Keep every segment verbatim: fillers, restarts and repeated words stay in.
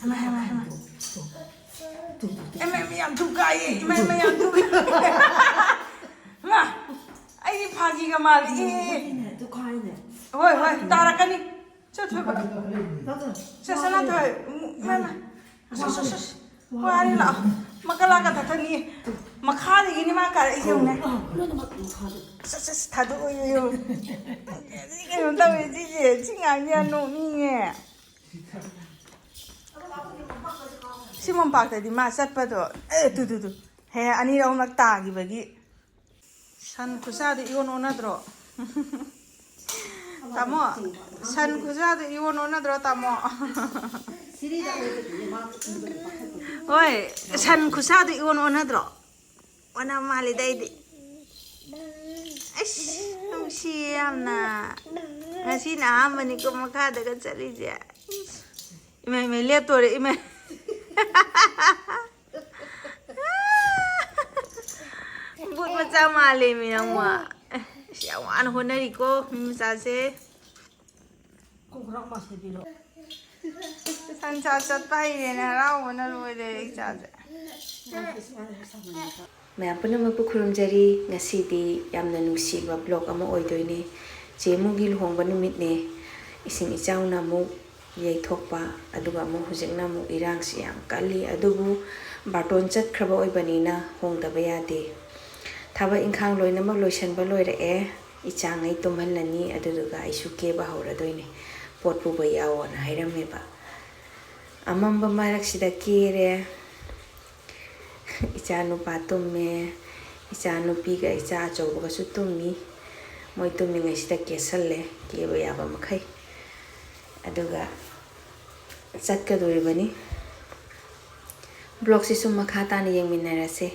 ꯏꯃꯥ, ꯏꯃꯥ, ꯏꯃꯥ꯫ ꯏꯃꯥ, ꯏꯃꯥ, ꯌꯥꯝ ꯊꯨ ꯀꯥꯏꯌꯦ꯫ ꯏꯃꯥ, ꯏꯃꯥ, ꯌꯥꯝ ꯊꯨ ꯀꯥꯏꯌꯦ꯫ ꯏꯃꯥ, ꯑꯩꯗꯤ ꯐꯥꯒꯤꯒ ꯃꯥꯜꯂꯤ꯫ ꯑꯦ, ꯑꯦ, ꯑꯦ꯫ ꯍꯣꯏ, ꯍꯣꯏ, ꯇꯥꯔꯛꯀꯅꯤ꯫ ꯆꯠ, ꯊꯣꯏꯕ꯫ ꯆꯠ, ꯆꯠ, ꯅꯥꯊꯣꯏ꯫ ꯏꯃꯥ, ꯏꯃꯥ꯫ ꯁꯣ, ꯁꯣ, ꯁꯣ, ꯁꯣ꯫ ꯋꯥꯔꯦ, ꯂꯥꯛꯑꯣ꯫ ꯃꯀꯂꯥꯒ ꯊꯛꯊꯠꯅꯤꯌꯦ꯫ ꯃꯈꯥꯗꯒꯤꯅꯦ ꯃꯥ ꯀꯥꯔꯛꯏꯁꯦ, ꯌꯦꯡꯉꯨꯅꯦ꯫ ꯁꯠ, ꯁꯠ, ꯁꯠ, ꯊꯥꯗꯣꯛꯑꯣ, ꯌꯦꯡꯉꯨ꯫ ꯀꯩꯅꯣ ꯇꯧꯋꯦ ꯁꯤꯁꯦ꯫ ꯁꯤ ꯉꯥꯡꯁꯦ ꯌꯥꯝ ꯅꯣꯛꯅꯤꯡꯉꯦ꯫ ꯁꯤ ꯃꯣꯝꯄꯥꯛꯇꯗꯤ ꯃꯥ ꯆꯠꯄꯗꯣ, ꯑꯦ, ꯇꯨ, ꯇꯨ, ꯇꯨ꯫ ꯍꯦ, ꯑꯅꯤꯔꯛ ꯑꯍꯨꯝꯂꯛ ꯇꯥꯈꯤꯕꯒꯤ꯫ ꯁꯟ ꯈꯨꯆꯥꯗꯣ ꯏꯑꯣꯟ ꯑꯣꯟꯅꯗ꯭ꯔꯣ? ꯇꯥꯃꯣ, ꯁꯟ ꯈꯨꯆꯥꯗꯣ ꯏꯑꯣꯟ ꯑꯣꯟꯅꯗ꯭ꯔꯣ, ꯇꯥꯃꯣ? ꯍꯣꯏ, ꯁꯟ ꯈꯨꯆꯥꯗꯣ ꯏꯑꯣꯟ ꯑꯣꯟꯅꯗ꯭ꯔꯣ? ꯑꯣꯟꯅ ꯃꯥꯜꯂꯤꯗ ꯑꯩꯗꯤ꯫ ꯑꯁ, ꯅꯨꯡꯁꯤꯌꯦ ꯌꯥꯝꯅ꯫ ꯉꯁꯤꯅ ꯑꯍꯥꯟꯕꯅꯤꯀꯣ ꯃꯈꯥꯗꯒ ꯆꯠꯂꯤꯁꯦ꯫ ꯏꯃꯥ, ꯏꯃꯥ, ꯂꯦꯞꯇꯣꯔꯦ, ꯏꯃꯥ꯫ ꯕꯨꯠ ꯃꯆꯥ ꯃꯥꯜꯂꯦꯃꯤ ꯅꯪꯕꯣ꯫ ꯑꯁ, ꯌꯥꯝ ꯋꯥꯅ ꯍꯣꯠꯅꯔꯤꯀꯣ ꯃꯤ ꯃꯆꯥꯁꯦ꯫ ꯁꯟꯁꯥ ꯆꯠꯄ ꯍꯩꯔꯦꯅꯦ, ꯍꯔꯥꯎꯕꯅ ꯂꯣꯏꯔꯦ ꯏꯆꯥꯁꯦ꯫ ꯃꯌꯥꯝ ꯄꯨꯝꯅꯃꯛꯄꯨ ꯈꯨꯔꯨꯝꯖꯔꯤ꯫ ꯉꯁꯤꯗꯤ ꯌꯥꯝꯅ ꯅꯨꯡꯁꯤꯕ vlog ꯑꯃ ꯑꯣꯏꯗꯣꯏꯅꯦ꯫ ꯆꯦ ꯃꯨꯒꯤ ꯂꯨꯍꯣꯡꯕ ꯅꯨꯃꯤꯠꯅꯦ꯫ ꯏꯁꯤꯡ ꯏꯆꯥꯎꯅ ꯑꯃꯨꯛ ꯌꯩꯊꯣꯛꯄ, ꯑꯗꯨꯒ ꯑꯃꯨꯛ ꯍꯧꯖꯤꯛꯅ ꯑꯃꯨꯛ ꯏꯔꯥꯡꯁꯤ ꯌꯥꯝ ꯀꯜꯂꯤ꯫ ꯑꯗꯨꯕꯨ ꯕꯥꯔꯇꯣꯟ ꯆꯠꯈ꯭ꯔꯕ ꯑꯣꯏꯕꯅꯤꯅ ꯍꯣꯡꯗꯕ ꯌꯥꯗꯦ꯫ ꯊꯕꯛ ꯏꯪꯈꯥꯡ ꯂꯣꯏꯅꯃꯛ ꯂꯣꯏꯁꯤꯟꯕ ꯂꯣꯏꯔꯛꯑꯦ꯫ ꯏꯆꯥꯉꯩ ꯇꯨꯝꯍꯜꯂꯅꯤ, ꯑꯗꯨꯗꯨꯒ ꯑꯩꯁꯨ ꯀꯦꯕ ꯍꯧꯔꯗꯣꯏꯅꯦ꯫ ꯄꯣꯠ ꯄꯨꯕ ꯌꯥꯎꯑꯣꯅ ꯍꯥꯏꯔꯝꯃꯦꯕ꯫ ꯑꯃꯝꯕ ꯃꯔꯛꯁꯤꯗ ꯀꯦꯔꯦ꯫ ꯏꯆꯥ ꯅꯨꯄꯥ ꯇꯨꯝꯃꯦ, ꯏꯆꯥ ꯅꯨꯄꯤꯒ ꯏꯆꯥ ꯑꯆꯧꯕꯒꯁꯨ ꯇꯨꯝꯃꯤ꯫ ꯃꯣꯏ ꯇꯨꯝꯃꯤꯉꯩꯁꯤꯗ ꯀꯦꯁꯜꯂꯦ, ꯀꯦꯕ ꯌꯥꯕ ꯃꯈꯩ꯫ ꯑꯗꯨꯒ ꯆꯠꯀꯗꯣꯔꯤꯕꯅꯤ꯫ Vlogꯁꯤ ꯁꯨꯝ ꯃꯈꯥ ꯇꯥꯅ ꯌꯦꯡꯃꯤꯟꯅꯔꯁꯦ꯫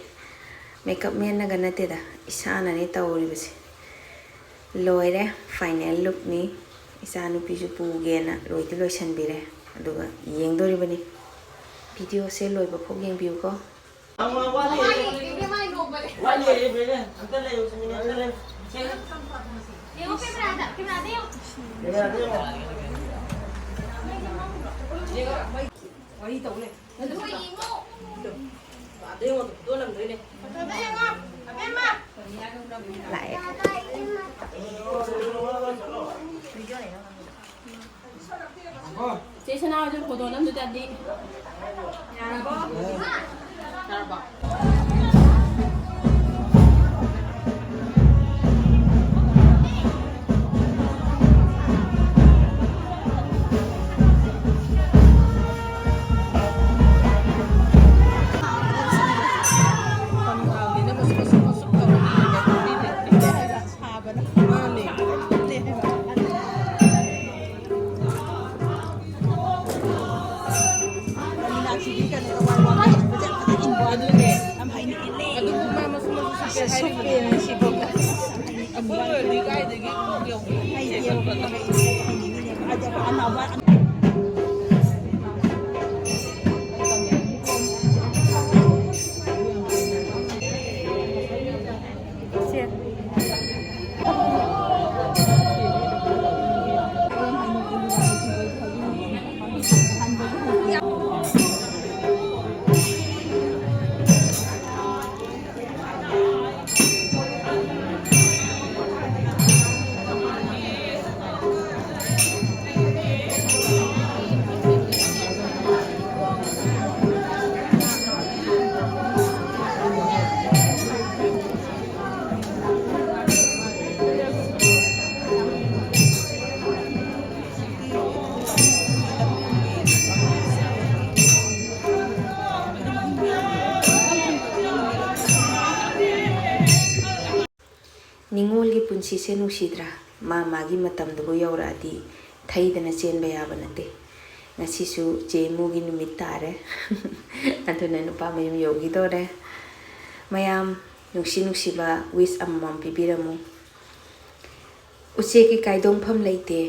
Makeup manꯅꯒ ꯅꯠꯇꯦꯗ, ꯏꯁꯥꯅꯅꯦ ꯇꯧꯔꯤꯕꯁꯦ꯫ ꯂꯣꯏꯔꯦ, final lookꯅꯤ꯫ ꯏꯆꯥꯅꯨꯄꯤꯁꯨ ꯄꯨꯒꯦꯅ ꯂꯣꯏꯗꯤ ꯂꯣꯏꯁꯟꯕꯤꯔꯦ꯫ ꯑꯗꯨꯒ ꯌꯦꯡꯗꯣꯔꯤꯕꯅꯤ꯫ Videoꯁꯦ ꯂꯣꯏꯕ ꯐꯥꯎ ꯌꯦꯡꯕꯤꯌꯨꯀꯣ꯫ ꯋꯥꯔꯤ ꯇꯧ ꯂꯩ꯫ ꯑꯗꯨ ꯌꯦꯡꯉꯣ꯫ ꯑꯗꯨ ꯌꯦꯡꯉꯣ, ꯐꯨꯠꯇꯣꯛꯂꯝꯗꯣꯏꯅꯦ꯫ ꯂꯥꯛꯑꯦ꯫ ꯆꯦ ꯁꯅꯥ ꯍꯣꯏꯁꯨ ꯐꯣꯇꯣ ꯅꯝꯗꯣꯏ ꯇꯥꯔꯗꯤ꯫ ꯌꯥꯔꯕꯣ? ꯌꯥꯔꯕꯣ? ꯑꯗꯨꯅꯦ꯫ ꯑꯗꯨꯕꯨ ꯃꯥ ꯃꯁꯨ ꯃꯁꯨ ꯁꯨꯞꯄꯦ ꯍꯥꯏꯔꯤꯕꯅꯤ꯫ ꯑꯩꯈꯣꯏ ꯑꯣꯏꯔꯗꯤ ꯀꯥꯏꯗꯒꯤ ꯀꯣꯛ ꯌꯧꯈꯤꯅꯤ? ꯅꯤꯉꯣꯜꯒꯤ ꯄꯨꯟꯁꯤꯁꯦ ꯅꯨꯡꯁꯤꯗ꯭ꯔꯥ? ꯃꯥ ꯃꯥꯒꯤ ꯃꯇꯝꯗꯨꯕꯨ ꯌꯧꯔꯛꯑꯗꯤ ꯊꯩꯗꯅ ꯆꯦꯟꯕ ꯌꯥꯕ ꯅꯠꯇꯦ꯫ ꯉꯁꯤꯁꯨ ꯆꯦ ꯃꯨꯒꯤ ꯅꯨꯃꯤꯠ ꯇꯥꯔꯦ꯫ ꯑꯗꯨꯅ ꯅꯨꯄꯥ ꯃꯌꯨꯝ ꯌꯧꯈꯤꯗꯣꯔꯦ꯫ ꯃꯌꯥꯝ ꯅꯨꯡꯁꯤ ꯅꯨꯡꯁꯤꯕ wish ꯑꯃꯃꯝ ꯄꯤꯕꯤꯔꯝꯃꯨ꯫ ꯎꯆꯦꯛꯀꯤ ꯀꯥꯏꯗꯣꯡꯐꯝ ꯂꯩꯇꯦ,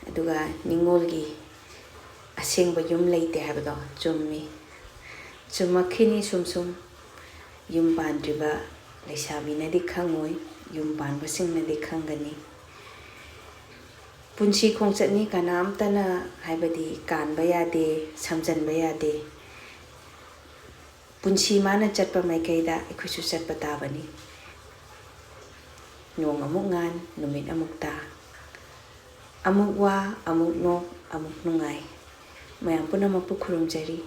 ꯑꯗꯨꯒ ꯅꯤꯉꯣꯜꯒꯤ ꯑꯁꯦꯡꯕ ꯌꯨꯝ ꯂꯩꯇꯦ ꯍꯥꯏꯕꯗꯣ ꯆꯨꯝꯃꯤ꯫ ꯆꯨꯝꯃꯛꯈꯤꯅꯤ ꯁꯨꯝ ꯁꯨꯝ꯫ ꯌꯨꯝ ꯄꯥꯟꯗ꯭ꯔꯤꯕ ꯂꯩꯁꯥꯕꯤꯅꯗꯤ ꯈꯪꯉꯣꯏ, ꯌꯨꯝ ꯄꯥꯟꯕꯁꯤꯡꯅꯗꯤ ꯈꯪꯒꯅꯤ꯫ ꯄꯨꯟꯁꯤ ꯈꯣꯡꯆꯠꯅꯤ, ꯀꯅꯥꯝꯇꯅ ꯍꯥꯏꯕꯗꯤ ꯀꯥꯟꯕ ꯌꯥꯗꯦ, ꯁꯝꯖꯟꯕ ꯌꯥꯗꯦ꯫ ꯄꯨꯟꯁꯤ ꯃꯥꯅ ꯆꯠꯄ ꯃꯥꯏꯀꯩꯗ ꯑꯩꯈꯣꯏꯁꯨ ꯆꯠꯄ ꯇꯥꯕꯅꯤ꯫ ꯅꯣꯡ ꯑꯃꯨꯛ ꯉꯥꯟ, ꯅꯨꯃꯤꯠ ꯑꯃꯨꯛ ꯇꯥ, ꯑꯃꯨꯛ ꯋꯥ, ꯑꯃꯨꯛ ꯅꯣꯛ, ꯑꯃꯨꯛ ꯅꯨꯡꯉꯥꯏ꯫ ꯃꯌꯥꯝ ꯄꯨꯝꯅꯃꯛꯄꯨ ꯈꯨꯔꯨꯝꯖꯔꯤ꯫